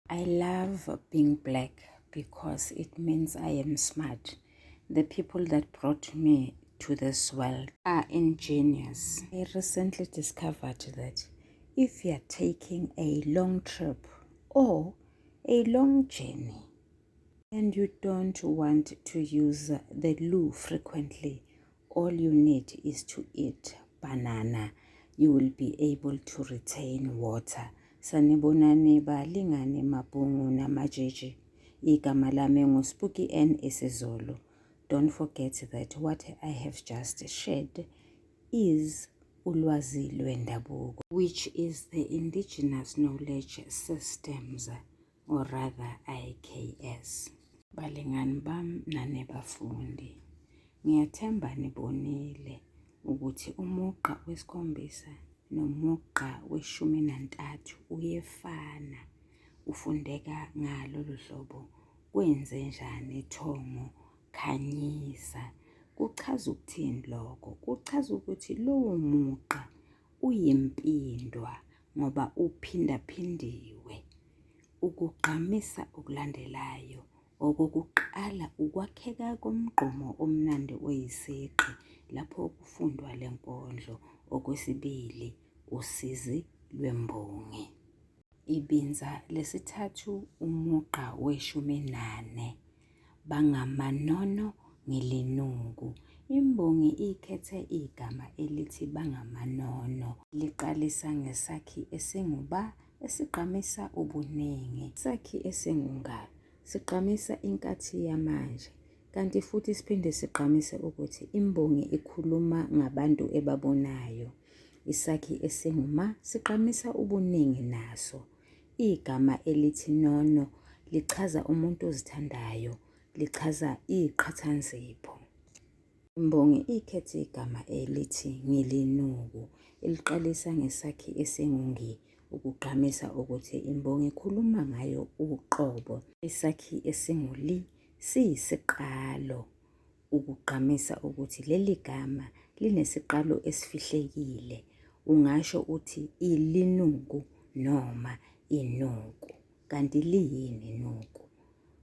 I love being black because it means I am smart. The people that brought me to this world are ingenious. I recently discovered that if you are taking a long trip or a long journey and you don't want to use the loo frequently, all you need is to eat banana. You will be able to retain water. Sanibonani balingani mabhungu namajeje. Igama lami nguSpooky N isiZulu. Don't forget that what I have just shared is ulwazi lwendabuko, which is the indigenous knowledge systems or rather IKS. Balingani bam nani bafundi, ngiyathemba nibonile ukuthi umugqa wesikhombisa nomugqa weshumi nantathu uyefana, ufundeka ngalolu hlobo. Kwenzenjani Thongo khanyisa. Kuchaza ukuthini lokho? Kuchaza ukuthi lowo mugqa uyimpindwa ngoba uphindaphindiwe. Ukugqamisa okulandelayo. Okokuqala ukwakheka komgqumo omnandi oyisigqi lapho kufundwa le nkondlo. Okwesibili usizi lwembongi. Ibinza lesithathu umugqa weshumi nane. Bangamanono ngilinuku. Imbongi ikhethe igama elithi bangamanono. Liqalisa ngesakhi esinguba esigqamisa ubuningi. Isakhi esingunga sigqamisa inkathi yamanje kanti futhi siphinde sigqamise ukuthi imbongi ikhuluma ngabantu ebabonayo. Isakhi esinguma sigqamisa ubuningi naso. Igama elithi nono lichaza umuntu ozithandayo, lichaza iqhathanzipho. Imbongi ikhethe igama elithi ngilinuku eliqalisa ngesakhi esingungi ukugqamisa ukuthi imbongi ikhuluma ngayo uqobo. Isakhi esinguli siyisiqalo ukugqamisa ukuthi leli gama linesiqalo esifihlekile. Ungasho uthi ilinuku noma inuku. Kanti liyini inuku?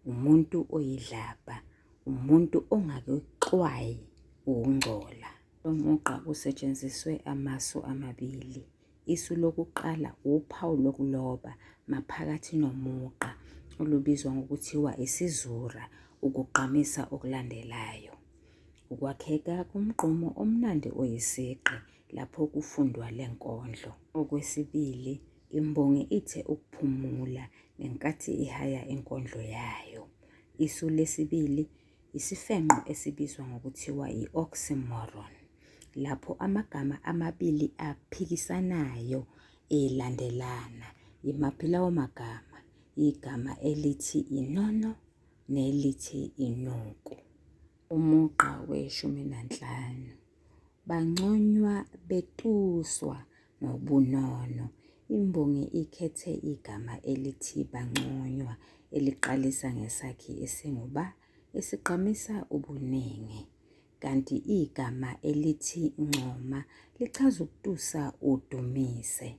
Umuntu oyidlabha, umuntu ongakuxwayi ukungcola. Lo mugqa kusetshenziswe amasu amabili. Isu lokuqala uphawu lokuloba maphakathi nomugqa olubizwa ngokuthiwa isizura ukugqamisa okulandelayo. Ukwakheka komgqumo omnandi oyisigqi lapho kufundwa le nkondlo. Okwesibili, imbongi ithe ukuphumula ngenkathi ihaya inkondlo yayo. Isu lesibili isifenqo esibizwa ngokuthiwa i-oxymoron, lapho amagama amabili aphikisanayo elandelana. Imaphi lawo magama? Igama elithi inono nelithi inuku. Umugqa weshumi nanhlanu. Banconywa betuswa ngobunono. Imbongi ikhethe igama elithi banconywa eliqalisa ngesakhi esinguba esigqamisa ubuningi. Kanti igama elithi ncoma lichaza ukutusa udumise.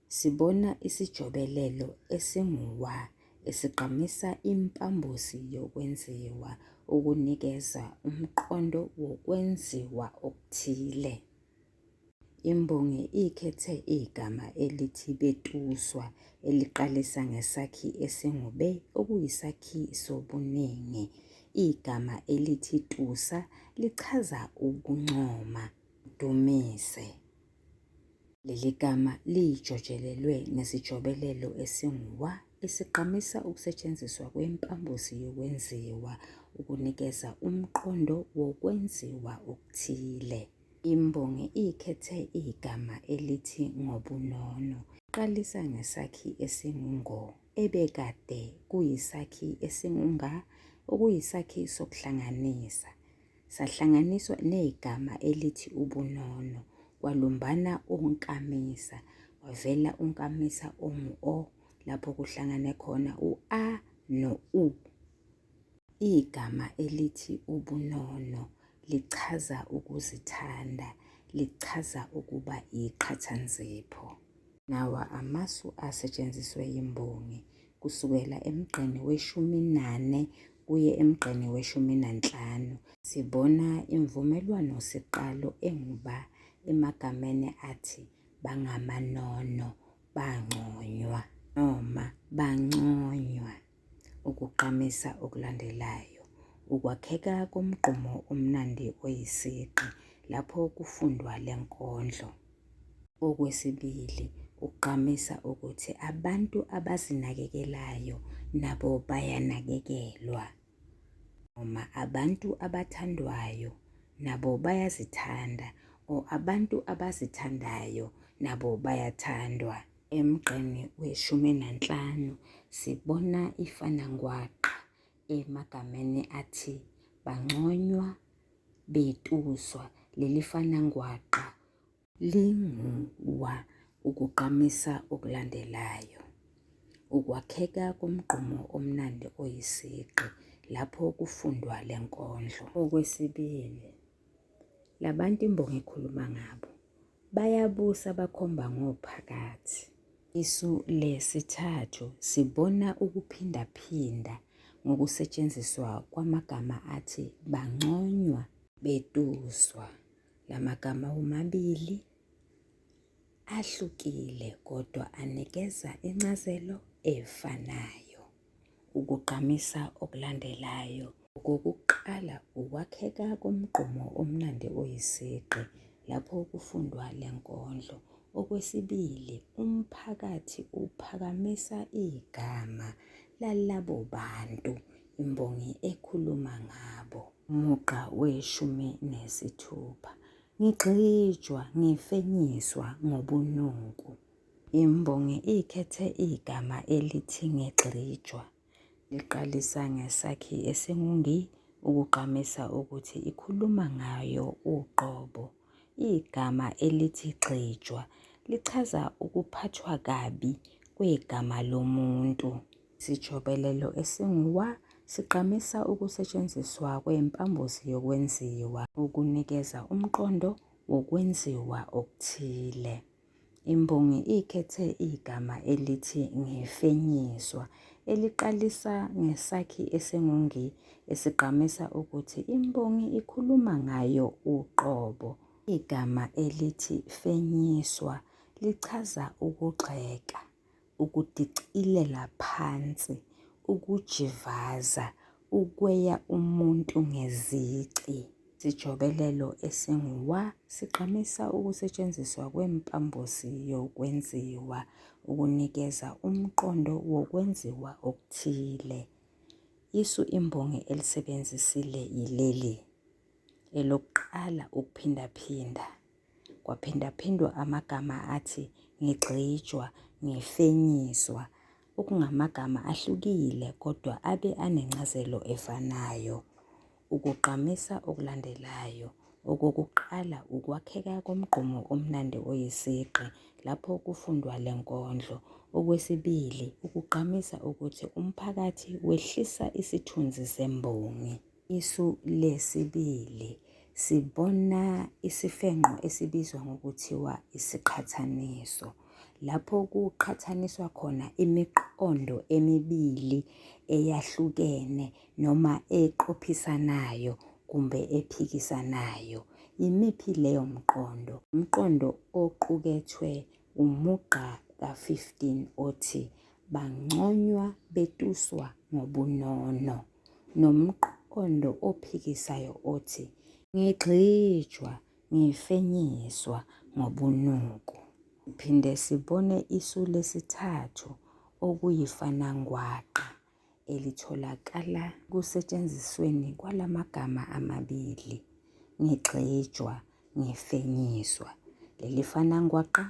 Sibona isijobelelo esinguwa esigqamisa impambosi yokwenziwa ukunikeza umqondo wokwenziwa okuthile. Imbongi ikhethe igama elithi betuswa eliqalisa ngesakhi esingube okuyisakhi sobuningi. Igama elithi tusa lichaza ukuncoma, udumise. Leli gama lijotshelelwe ngesijobelelo esinguwa esigqamisa ukusetshenziswa kwempambosi yokwenziwa ukunikeza umqondo wokwenziwa okuthile. Imbongi ikhethe igama elithi ngobunono. Qalisa ngesakhi esingungo ebekade kuyisakhi esingunga okuyisakhi sokuhlanganisa. Sahlanganiswa negama elithi ubunono kwalumbana onkamisa wavela unkamisa ongu-o lapho kuhlangane khona u-a no-u. Igama elithi ubunono lichaza ukuzithanda, lichaza ukuba iqhathanzipho. Nawa amasu asetshenziswe yimbongi. kusukela emgqeni weshumi nane kuye emgqeni weshumi nanhlanu. Sibona imvumelwano siqalo engu-ba emagameni athi bangamanono, banconywa noma banconywa. Ukugqamisa okulandelayo ukwakheka komgqumo omnandi oyisigqi lapho kufundwa le nkondlo. Okwesibili, ukugqamisa ukuthi abantu abazinakekelayo nabo bayanakekelwa. Noma abantu abathandwayo nabo bayazithanda or abantu abazithandayo nabo bayathandwa. Emgqeni weshumi nanhlanu sibona ifanangwaqa emagameni athi banconywa, betuswa. Leli fanangwaqa lingu-wa ukugqamisa okulandelayo. Ukwakheka komgqumo omnandi oyisigqi lapho kufundwa le nkondlo. Okwesibili, labantu imbongi ekhuluma ngabo bayabusa bakhomba ngophakathi. Isu lesithathu sibona ukuphindaphinda ngokusetshenziswa kwamagama athi banconywa, betuswa. La magama womabili ahlukile kodwa anikeza incazelo efanayo. Ukugqamisa okulandelayo. Okokuqala ukwakheka komgqumo omnandi oyisigqi lapho kufundwa le nkondlo. Okwesibili, umphakathi uphakamisa igama lalabo bantu imbongi ekhuluma ngabo. Umugqa weshumi nesithupha. Ngigxijwa, ngifenyiswa ngobunuku. Imbongi ikhethe igama elithi ngigxijwa. Liqalisa ngesakhi esingu-ngi ukugqamisa ukuthi ikhuluma ngayo uqobo. Igama elithi gxijwa lichaza ukuphathwa kabi kwegama lomuntu. Isijobelelo esingu-wa sigqamisa ukusetshenziswa kwempambosi yokwenziwa ukunikeza umqondo wokwenziwa okuthile. Imbongi ikhethe igama elithi ngifenyiswa eliqalisa ngesakhi esingu-ngi esigqamisa ukuthi imbongi ikhuluma ngayo uqobo. Igama elithi fenyiswa lichaza ukugxeka, ukudicilela phansi, ukujivaza, ukweya umuntu ngezici. Isijobelelo esingu-wa sigqamisa ukusetshenziswa kwempambosi yokwenziwa ukunikeza umqondo wokwenziwa okuthile. Isu imbongi elisebenzisile yileli. Elokuqala ukuphindaphinda. Kwaphindaphindwa amagama athi ngigxijwa, ngifenyiswa, okungamagama ahlukile kodwa abe anencazelo efanayo. Ukugqamisa okulandelayo. Okokuqala ukwakheka komgqumo omnandi oyisigqi lapho kufundwa le nkondlo. Okwesibili, ukugqamisa ukuthi umphakathi wehlisa isithunzi sembongi. Isu lesibili, sibona isifenqo esibizwa ngokuthiwa isiqhathaniso. Lapho kuqhathaniswa khona imiqondo emibili eyahlukene noma eqophisanayo kumbe ephikisanayo. Imiphi leyo mqondo? Umqondo oqukethwe umugqa ka-15 othi banconywa betuswa ngobunono nomqondo ophikisayo othi ngigxijwa ngifenyiswa ngobunuku. Siphinde sibone isu lesithathu okuyifanangwaqa elitholakala ekusetshenzisweni kwala magama amabili, ngigxijwa, ngifenyiswa. Leli fanangwaqa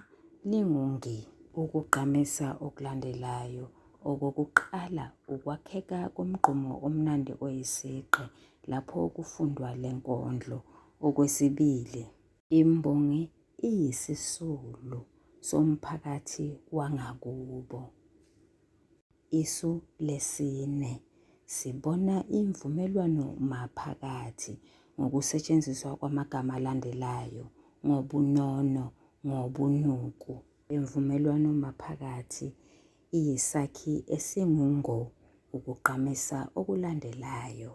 lingu-ngi. Ukugqamisa okulandelayo. Okokuqala ukwakheka komgqumo omnandi oyisigqi lapho kufundwa le nkondlo. Okwesibili, imbongi iyisisulu somphakathi wangakubo. Isu lesine, sibona imvumelwano maphakathi ngokusetshenziswa kwamagama alandelayo, ngobunono, ngobunuku. Imvumelwano maphakathi iyisakhi esingu-ngo ukugqamisa okulandelayo,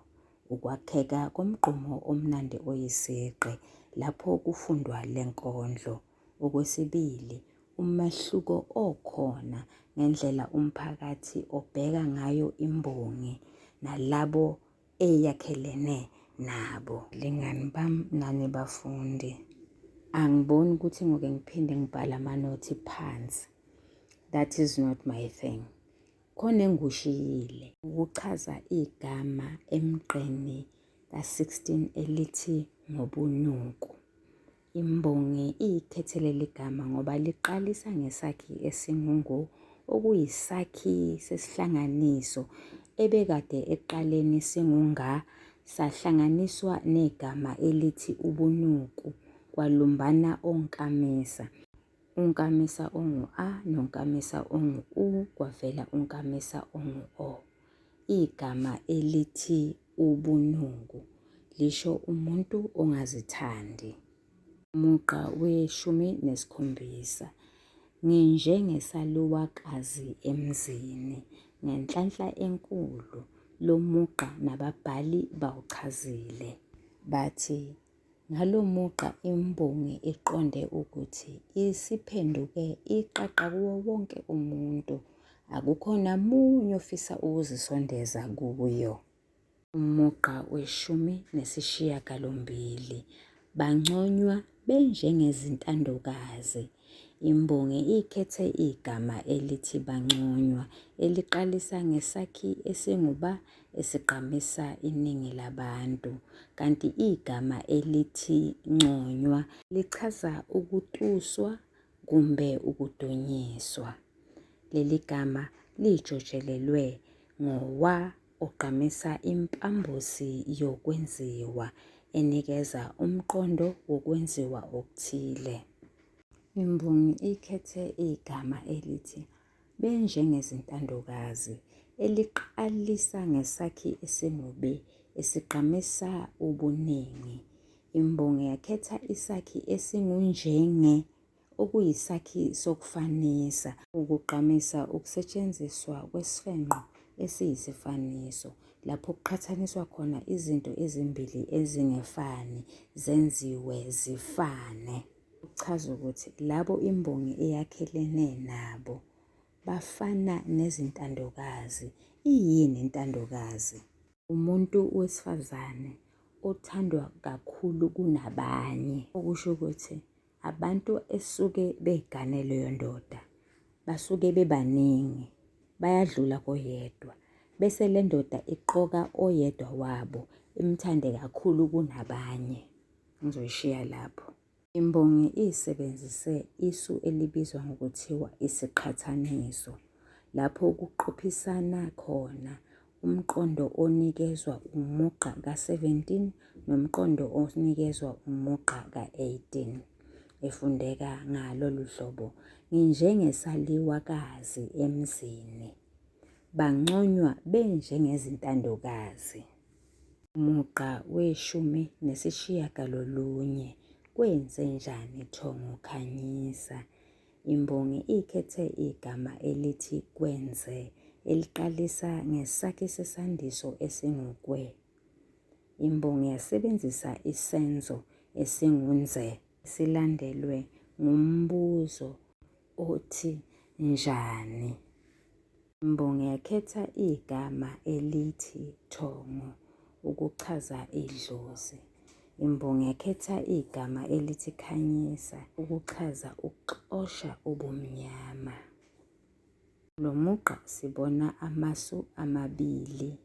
ukwakheka komgqumo omnandi oyisigqi lapho kufundwa le nkondlo. Okwesibili, umehluko okhona ngendlela umphakathi obheka ngayo imbongi nalabo eyakhelene nabo. Lingani bami nani bafundi, angiboni ukuthi ngoke ngiphinde ngibhale amanothi phansi. That is not my thing. Khona engikushiyile ukuchaza igama emgqeni ka-16 elithi ngobunuku. Imbongi iyikhethe leli gama ngoba liqalisa ngesakhi esingu-ngo okuyisakhi sesihlanganiso ebekade ekuqaleni singu-nga sahlanganiswa negama elithi ubunuku kwalumbana onkamisa. Unkamisa ongu-a nonkamisa ongu-u kwavela unkamisa ongu-o. Igama elithi ubunuku lisho umuntu ongazithandi. Umugqa weshumi nesikhombisa. Nginjengesaluwakazi emzini. Ngenhlanhla enkulu lo mugqa nababhali bawuchazile. Bathi Ngalo mugqa imbongi iqonde ukuthi isiphenduke iqaqa kuwo wonke umuntu, akukho namunye ofisa ukuzisondeza kuyo. Umugqa weshumi nesishiyagalombili, Banconywa benjengezintandokazi. Imbongi ikhethe igama elithi banconywa eliqalisa ngesakhi esingu-ba esigqamisa iningi labantu, kanti igama elithi nconywa lichaza ukutuswa kumbe ukudunyiswa. Leli gama lijotshelelwe ngo-wa ogqamisa impambosi yokwenziwa enikeza umqondo wokwenziwa okuthile. Imbongi ikhethe igama elithi benjengezintandokazi eliqalisa ngesakhi esingu-be esigqamisa ubuningi. Imbongi yakhetha isakhi esingu-njenge okuyisakhi sokufanisa. Ukugqamisa ukusetshenziswa kwesifengqo esiyisifaniso lapho kuqhathaniswa khona izinto ezimbili ezingefani zenziwe zifane. Kuchaza ukuthi labo imbongi eyakhelene nabo bafana nezintandokazi. Iyini intandokazi? Umuntu wesifazane othandwa kakhulu kunabanye. Okusho ukuthi abantu esuke begane leyo ndoda basuke bebaningi bayadlula koyedwa bese le ndoda iqoka oyedwa wabo imthande kakhulu kunabanye. Ngizoyishiya lapho. Imbongi isebenzise isu elibizwa ngokuthiwa isiqhathaniso lapho kuqophisana khona umqondo onikezwa umugqa ka-17 nomqondo onikezwa umugqa ka-18. Efundeka ngalolu hlobo, Nginjengesaliwakazi emzini, banconywa benjengezintandokazi. Umugqa weshumi nesishiyagalolunye, Kwenzenjani Thongo Khanyisa? Imbongi ikhethe igama elithi kwenze eliqalisa ngesakhi sesandiso esingu-kwe. Imbongi yasebenzisa isenzo esingu-nze silandelwe ngumbuzo othi njani. Imbongi yakhetha igama elithi thongo ukuchaza idlozi. Imbongi yakhetha igama elithi khanyisa ukuchaza ukuxosha ubumnyama. Kulo mugqa sibona amasu amabili.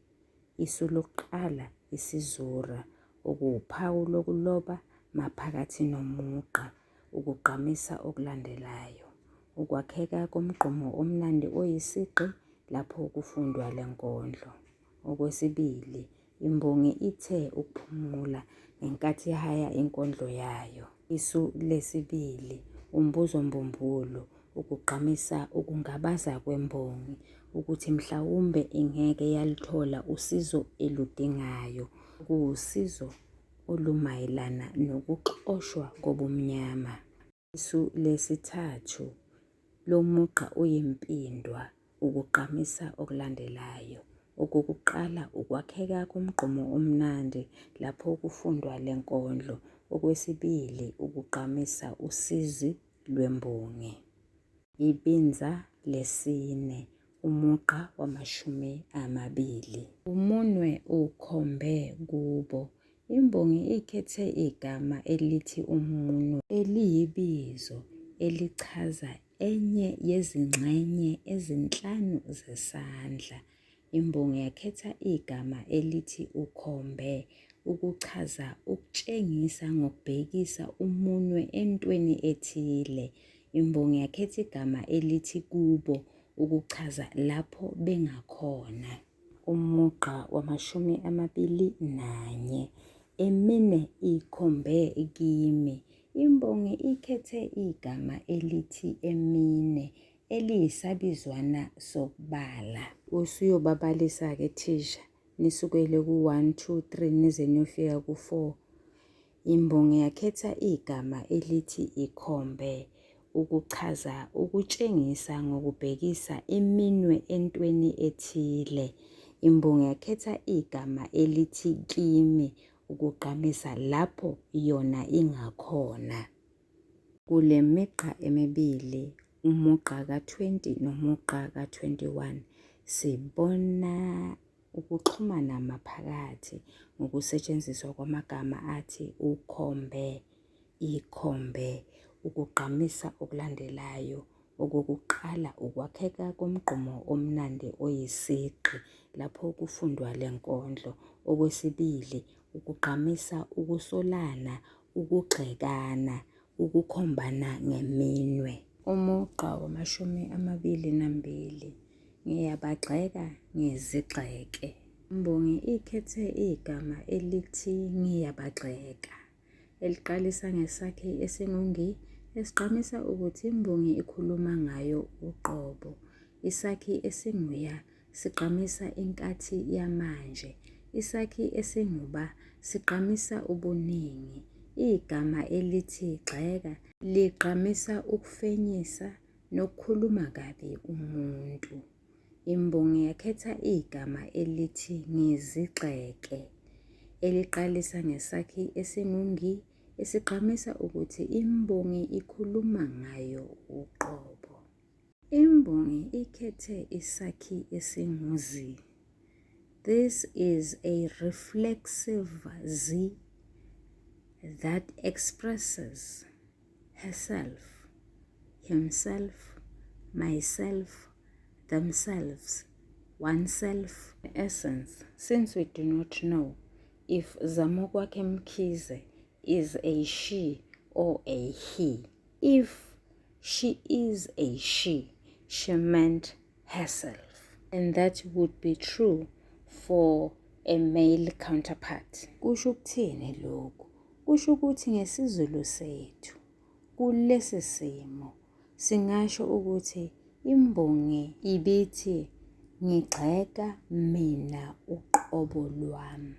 Isu lokuqala isizura okuwuphawu lokuloba maphakathi nomugqa ukugqamisa okulandelayo. Ukwakheka komgqumo omnandi oyisigqi lapho kufundwa le nkondlo. Okwesibili, imbongi ithe ukuphumula ngenkathi ihaya inkondlo yayo. Isu lesibili, umbuzombumbulu, ukugqamisa ukungabaza kwembongi ukuthi mhlawumbe ingeke yaluthola usizo eludingayo, okuwusizo olumayelana nokuxoshwa kobumnyama. Isu lesithathu, lo mugqa uyimpindwa Ukugqamisa okulandelayo. Okokuqala ukwakheka komgqumo omnandi lapho kufundwa le nkondlo. Okwesibili ukugqamisa usizi lwembongi. Ibinza lesine, umugqa wamashumi amabili. Umunwe ukhombe kubo. Imbongi ikhethe igama elithi umunwe eliyibizo elichaza enye yezingxenye ezinhlanu zesandla. Imbongi yakhetha igama elithi ukhombe ukuchaza ukutshengisa ngokubhekisa umunwe entweni ethile. Imbongi yakhetha igama elithi kubo ukuchaza lapho bengakhona. Umugqa wamashumi amabili nanye. Emine ikhombe kimi. Imbongi ikhethe igama elithi emine eliyisabizwana sokubala. Usuyobabalisa-ke thisha, nisukele ku-1, 2, 3 nize niyofika ku-4. Imbongi yakhetha igama elithi ikhombe ukuchaza ukutshengisa ngokubhekisa iminwe entweni ethile. Imbongi yakhetha igama elithi kimi ukugqamisa lapho yona ingakhona. Kule migqa emibili, umugqa ka-20 nomugqa ka-21, sibona ukuxhumana maphakathi ngokusetshenziswa kwamagama athi ukhombe, ikhombe, ukugqamisa okulandelayo. Okokuqala ukwakheka komgqumo omnandi oyisigqi lapho kufundwa le nkondlo. Okwesibili ukugqamisa ukusolana, ukugxekana, ukukhombana ngeminwe. Umugqa wamashumi amabili nambili. Ngiyabagxeka ngizigxeke. Imbongi ikhethe igama elithi ngiyabagxeka eliqalisa ngesakhi esingu-ngi esigqamisa ukuthi imbongi ikhuluma ngayo uqobo. Isakhi esingu-ya sigqamisa inkathi yamanje. Isakhi esingu-ba sigqamisa ubuningi. Igama elithi gxeka ligqamisa ukufenyisa nokukhuluma kabi umuntu. Imbongi yakhetha igama elithi ngizigxeke eliqalisa ngesakhi esingu-ngi esigqamisa ukuthi imbongi ikhuluma ngayo uqobo. Imbongi ikhethe isakhi esingu-zi. This is a reflexive zi that expresses herself, himself, myself, themselves, oneself. In essence, since we do not know if Zamokwakhe Mkhize is a she or a he, if she is a she, she meant herself. And that would be true for a male counterpart. Kusho ukuthini lokhu? Kusho ukuthi ngesiZulu sethu kulesi simo singasho ukuthi imbongi ibithi ngigxeka mina uqobo lwami.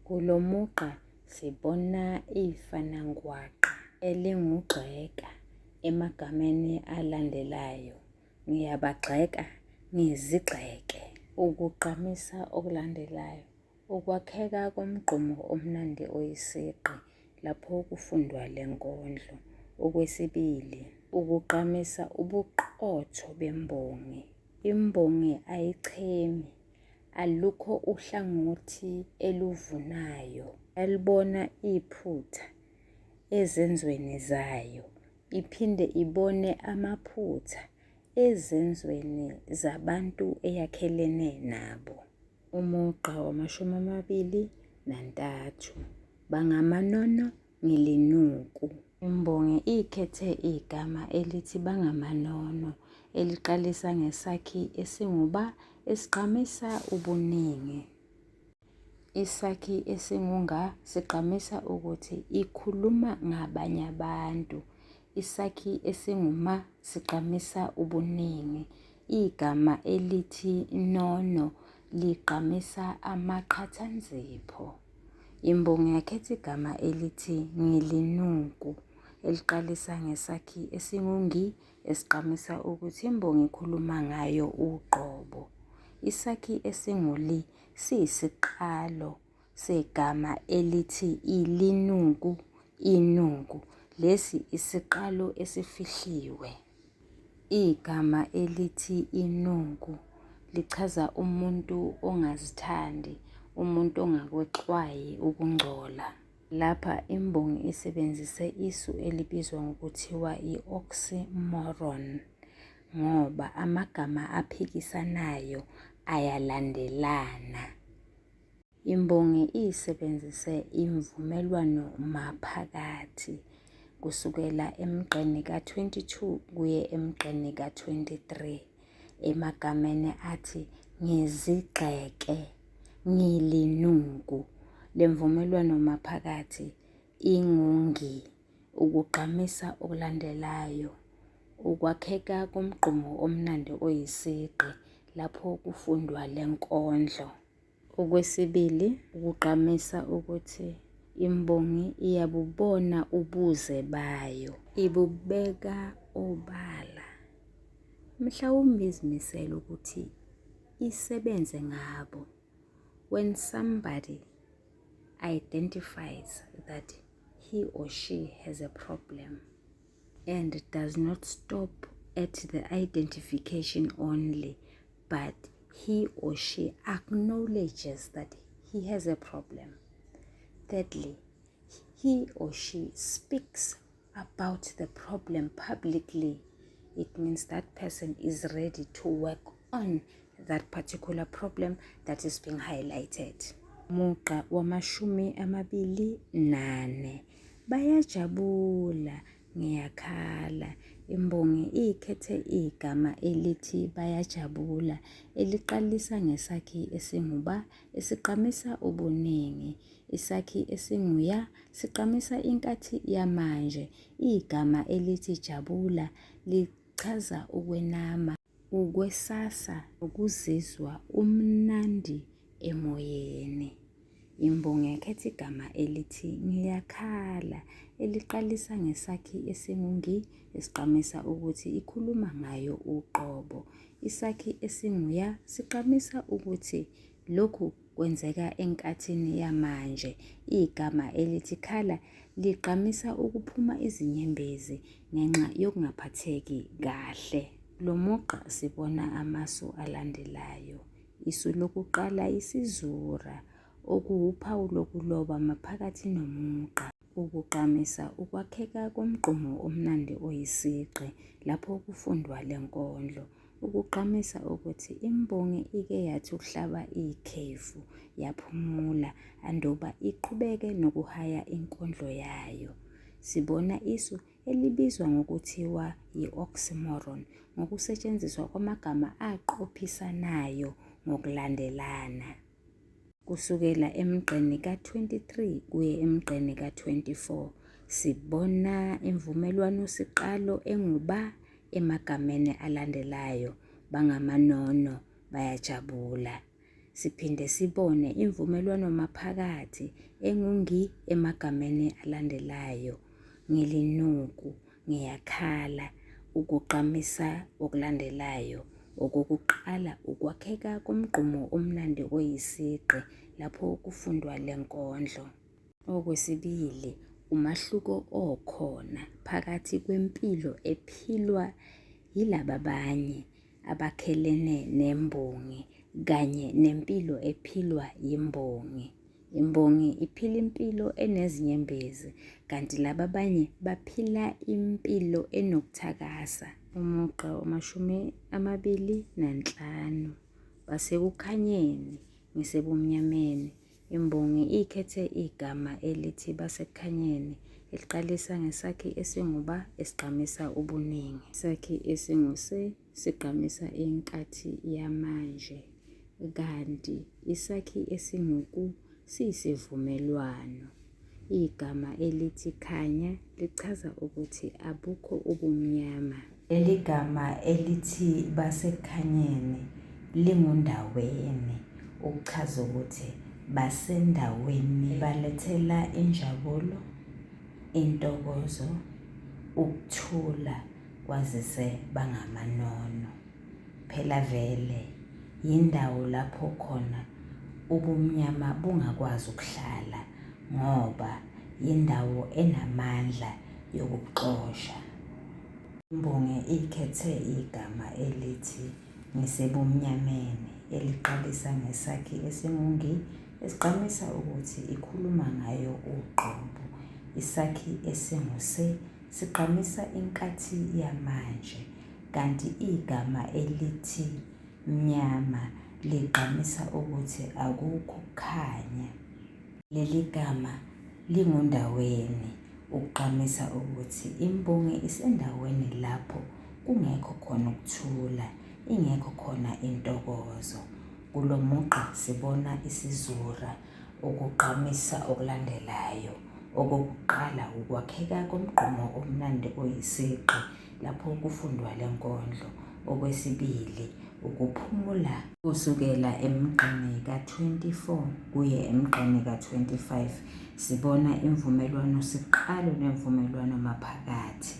Kulo mugqa sibona ifanangwaqa elingugxeka emagameni alandelayo, ngiyabagxeka, ngizigxeke. Ukugqamisa okulandelayo, ukwakheka komgqumo omnandi oyisigqi lapho kufundwa le nkondlo. Okwesibili, ukugqamisa ubuqotho bembongi. Imbongi ayichemi, Alukho uhlangothi eluvunayo. Yalibona iphutha ezenzweni zayo, iphinde ibone amaphutha ezenzweni zabantu eyakhelene nabo. Umugqa wamashumi amabili nantathu. Bangamanono ngilinuku. Imbongi ikhethe igama elithi bangamanono eliqalisa ngesakhi esingu-ba esigqamisa ubuningi. Isakhi esingu-nga sigqamisa ukuthi ikhuluma ngabanye abantu. Isakhi esingu-ma sigqamisa ubuningi. Igama elithi nono ligqamisa amaqhathanzipho. Imbongi yakhetha igama elithi ngilinuku eliqalisa ngesakhi esingu-ngi esigqamisa ukuthi imbongi ikhuluma ngayo uqobo. Isakhi esingu-li siyisiqalo segama elithi ilinuku, inuku. Lesi isiqalo esifihliwe. Igama elithi inuku lichaza umuntu ongazithandi, umuntu ongakwexwayi ukungcola. Lapha imbongi isebenzise isu elibizwa ngokuthiwa i-oxymoron ngoba amagama aphikisanayo ayalandelana. Imbongi isebenzise imvumelwano maphakathi kusukela emgqeni ka-22 kuye emgqeni ka-23 emagameni athi ngizigxeke, ngilinuku. Le mvumelwano maphakathi ingungi ukugqamisa okulandelayo ukwakheka komgqumo omnandi oyisigqi lapho kufundwa le nkondlo. Okwesibili, ukugqamisa ukuthi imbongi iyabubona ubuze bayo. Ibubeka obala. Mhlawumbe izimisele ukuthi isebenze ngabo. When somebody identifies that he or she has a problem and does not stop at the identification only, but he or she acknowledges that he has a problem. Thirdly, he or she speaks about the problem publicly. It means that person is ready to work on that particular problem that is being highlighted. Mugqa wamashumi amabili nane. Bayajabula ngiyakhala. Imbongi ikhethe igama elithi bayajabula eliqalisa ngesakhi esinguba esiqamisa ubuningi. Isakhi esinguya siqamisa inkathi yamanje. Igama elithi jabula lichaza ukwenama, ukwesasa nokuzizwa umnandi emoyeni. Imbongi yakhetha igama elithi ngiyakhala eliqalisa ngesakhi esingu-ngi esigqamisa ukuthi ikhuluma ngayo uqobo. Isakhi esingu-ya sigqamisa ukuthi lokhu kwenzeka enkathini yamanje. Igama elithi khala ligqamisa ukuphuma izinyembezi ngenxa yokungaphatheki kahle. Lo mugqa sibona amasu alandelayo. Isu lokuqala isizura, okuwuphawu lokuloba maphakathi nomugqa. Ukugqamisa ukwakheka komgqumo omnandi oyisigqi lapho kufundwa le nkondlo. Ukugqamisa ukuthi imbongi ike yathi ukuhlaba ikhefu, yaphumula anduba iqhubeke nokuhaya inkondlo yayo. Sibona isu elibizwa ngokuthiwa yi-oxymoron ngokusetshenziswa kwamagama aqophisanayo ngokulandelana. Kusukela emgqeni ka-23 kuye emgqeni ka-24 sibona imvumelwanosiqalo engu-ba emagameni alandelayo, bangamanono, bayajabula. Siphinde sibone imvumelwano maphakathi engu-ngi emagameni alandelayo, ngilinuku, ngiyakhala, ukugqamisa okulandelayo. Okokuqala ukwakheka komgqumo omnandi oyisigqi lapho kufundwa le nkondlo. Okwesibili, umahluko okhona phakathi kwempilo ephilwa yilaba banye abakhelene nembongi kanye nempilo ephilwa yimbongi. Imbongi iphila impilo enezinyembezi kanti laba abanye baphila impilo enokuthakasa. Umugqa wama-25 basekukhanyeni ngisebumnyameni. Imbongi ikhethe igama elithi basekukhanyeni eliqalisa ngesakhi esingu-ba esigqamisa ubuningi. Isakhi esingu-se sigqamisa inkathi yamanje kanti isakhi esingu-ku siyisivumelwano. Igama elithi khanya lichaza ukuthi abukho ubumnyama. Leli gama elithi basekukhanyeni lingundaweni ukuchaza ukuthi basendaweni balethela injabulo, intokozo, ukuthula. kwazise bangamanono. Phela vele yindawo lapho khona ubumnyama bungakwazi ukuhlala ngoba yindawo enamandla yokubuxosha. Imbongi ikhethe igama elithi ngisebumnyameni eliqalisa ngesakhi esingu-ngi esigqamisa ukuthi ikhuluma ngayo uqobo. Isakhi esingu-se sigqamisa inkathi yamanje kanti igama elithi mnyama ligqamisa ukuthi akukho kukhanya. Leli gama lingundaweni ukugqamisa ukuthi imbongi isendaweni lapho kungekho khona ukuthula, ingekho khona intokozo. Kulo mugqa sibona isizura ukugqamisa okulandelayo. Okokuqala wukwakheka komgqumo omnandi oyisigqi lapho kufundwa le nkondlo. Okwesibili ukuphumula kusukela emgqeni ka-24 kuye emgqeni ka-25 sibona imvumelwano siqalo nemvumelwano maphakathi.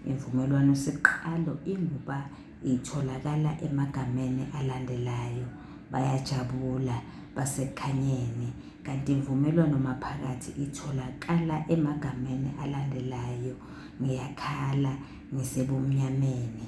Imvumelwano siqalo inguba itholakala emagameni alandelayo, bayajabula, basekukhanyeni, kanti imvumelwano maphakathi itholakala emagameni alandelayo, ngiyakhala, ngisebumnyameni.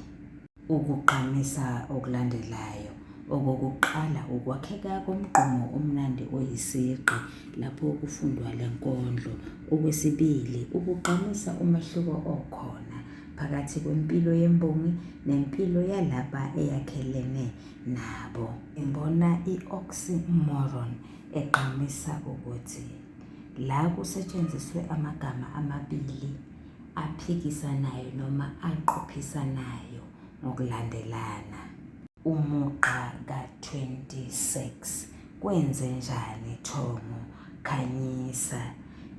Ukugqamisa okulandelayo. Okokuqala ukwakheka komgqumo omnandi oyisigqi lapho kufundwa le nkondlo. Okwesibili ukugqamisa umehluko okhona phakathi kwempilo yembongi nempilo yalaba eyakhelene nabo. Ngibona i-oxymoron egqamisa ukuthi la kusetshenziswe amagama amabili aphikisanayo noma aqophisanayo ngokulandelana. Umugqa ka-26, Kwenzenjani Thongo, khanyisa.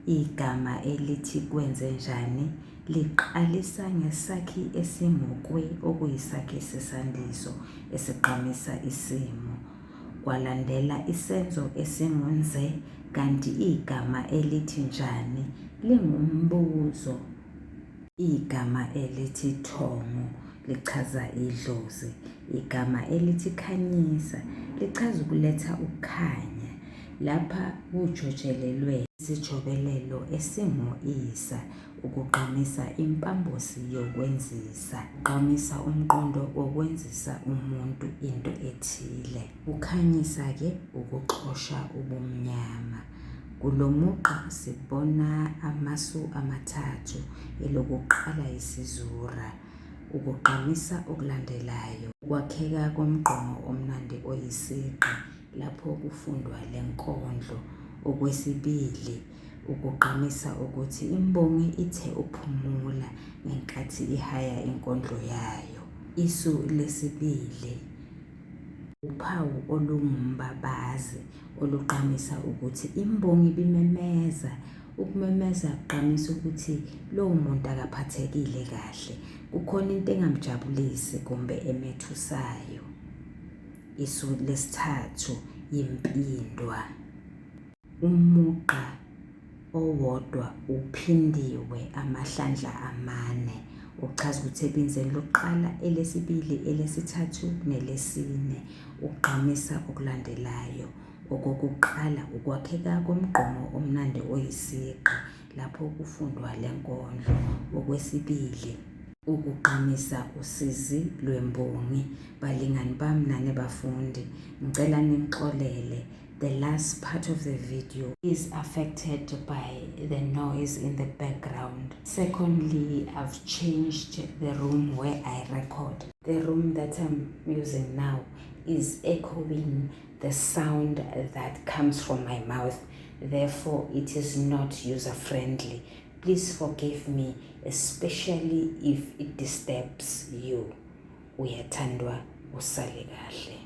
Igama elithi kwenzenjani liqalisa ngesakhi esingu-kwe okuyisakhi sesandiso esigqamisa isimo. Kwalandela isenzo esingu-nze kanti igama elithi njani lingumbuzo. Igama elithi thongo lichaza idlozi. Igama elithi khanyisa lichaza ukuletha ukukhanya. Lapha kujotshelelwe isijobelelo esingu-isa ukugqamisa impambosi yokwenzisa. Ugqamisa umqondo wokwenzisa umuntu into ethile. Ukhanyisa-ke ukuxosha ubumnyama. Kulo mugqa sibona amasu amathathu, elokuqala yisizura, ukugqamisa okulandelayo, ukwakheka komgqomo omnandi oyisigqi lapho kufundwa le nkondlo. Okwesibili, ukugqamisa ukuthi imbongi ithe uphumula ngenkathi ihaya inkondlo yayo. Isu lesibili, uphawu olungumbabazi olugqamisa ukuthi imbongi ibimemeza. Ukumemeza kugqamisa ukuthi lowo muntu akaphathekile kahle, kukhona into engamjabulisi kumbe emethusayo. Isu lesithathu yimpindwa. Umugqa owodwa uphindiwe amahlandla amane, okuchaza ukuthi ebinzeni lokuqala, elesibili, elesithathu nelesine. Ugqamisa okulandelayo. Okokuqala ukwakheka komgqumo omnandi oyisigqi lapho kufundwa le nkondlo. Okwesibili, ukugqamisa usizi lwembongi. Balingani bami nani bafundi, ngicela ningixolele. The last part of the video is affected by the noise in the background. Secondly, I've changed the room where I record. The room that I'm using now is echoing the sound that comes from my mouth. Therefore, it is not user-friendly. Please forgive me, especially if it disturbs you. Uyathandwa, usale kahle.